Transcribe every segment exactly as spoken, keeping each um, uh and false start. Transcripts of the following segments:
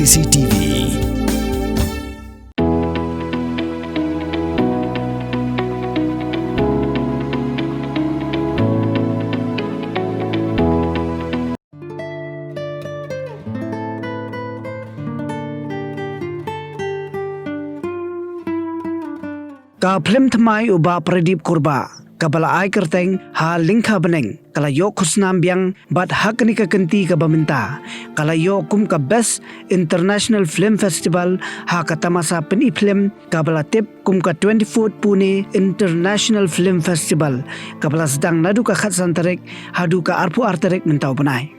C T V. Ka phlim thymmai u Bah Pradip Kurbah, kaba la ai kyrteng Ha Lyngkha Bneng, ka la ïoh khusnam biang bad ha kane ka kynti kaba mynta ka la ïoh kum ka Best International Film Festival ha ka tamasa pyni phlim kaba la tip kum ka twenty-fourth Pune International Film Festival, kaba la sdang naduh ka khatsan tarik haduh ka arphew ar tarik mynta u bnai.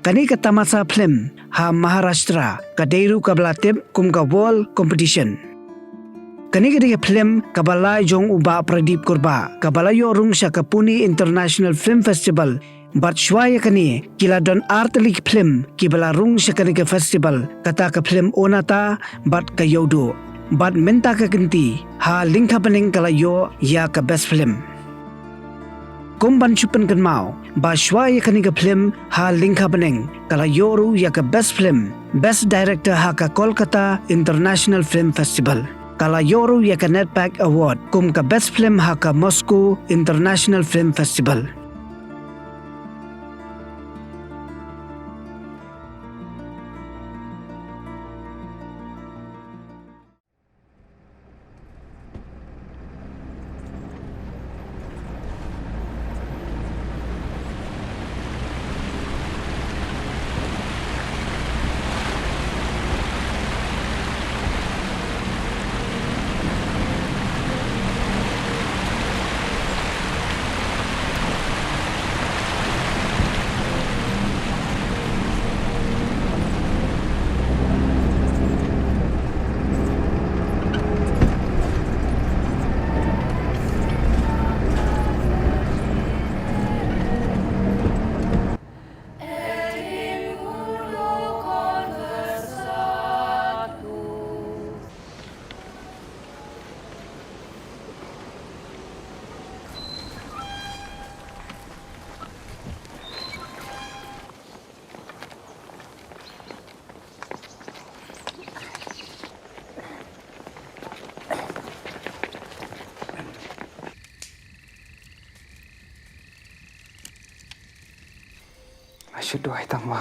Kane ka tamasa phlim ha Maharashtra ka dei ruh kaba la tip kum ka World Competition. Kane ka dei ka phlim kaba lai jong u Bah Pradip Kurbah, kaba la ïoh rung sha ka Pune International Film Festival, bad shuwa ïa kane ki la don ar tylli ki phlim kiba la rung sha kane ka festival, kata ka phlim Onata bad ka Ïewduh. Bad mynta ka kynti Ha Lyngkha Bneng ka la ïoh ïa ka Best Film. Kum ban shu pynkynmaw ba shuwa ïa kane ka phlim Ha Lyngkha Bneng ka la ïoh ruh ïa ka Best Film, Best Director ha ka Kolkata International Film Festival. Ka la ïoh ruh ïa ka NETPAC Award kum ka Best Film ha ka Moscow International Film Festival. Nga shu duwai tang ba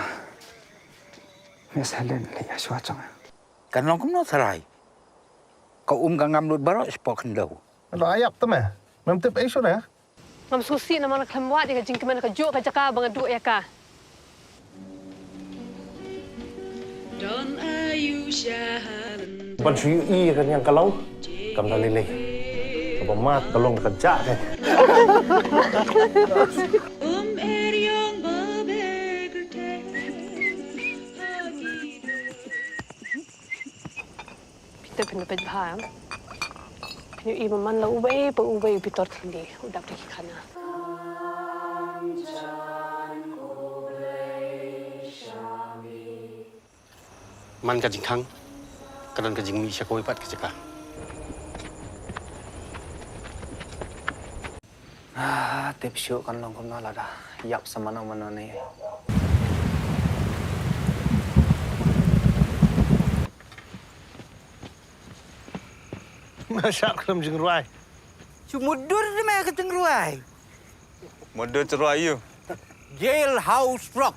Miss Helen leit shuwa jong nga. Kan long kumno tharai? Ka um ka ngam lut baroh shapoh khyndew. Lo, ïap te me. Mem tip ei shuh ne? Ngam sngewsih namar nga khlem wad ïa ka jingkmen kajuh ka jaka ba nga duh ïa ka. Ban shu ïohi ïa kane ka long kam da lei lei. Kaba mad ka long ka jah ka. Phi tip phin da peit bha em? Phin ïohi ba man la uwei pa uwei u bitor thylli u dap da ki khana. Man ka jingkhang ka don ka jingmih sha kawei pat ka jaka. Ah, tip shuh kan long kumno lada ïap sa mano mano ne. Nga shah khlem jingrwai. Shu mudui me ka jingrwai. Mudui jingrwai ïa u. Jailhouse Rock.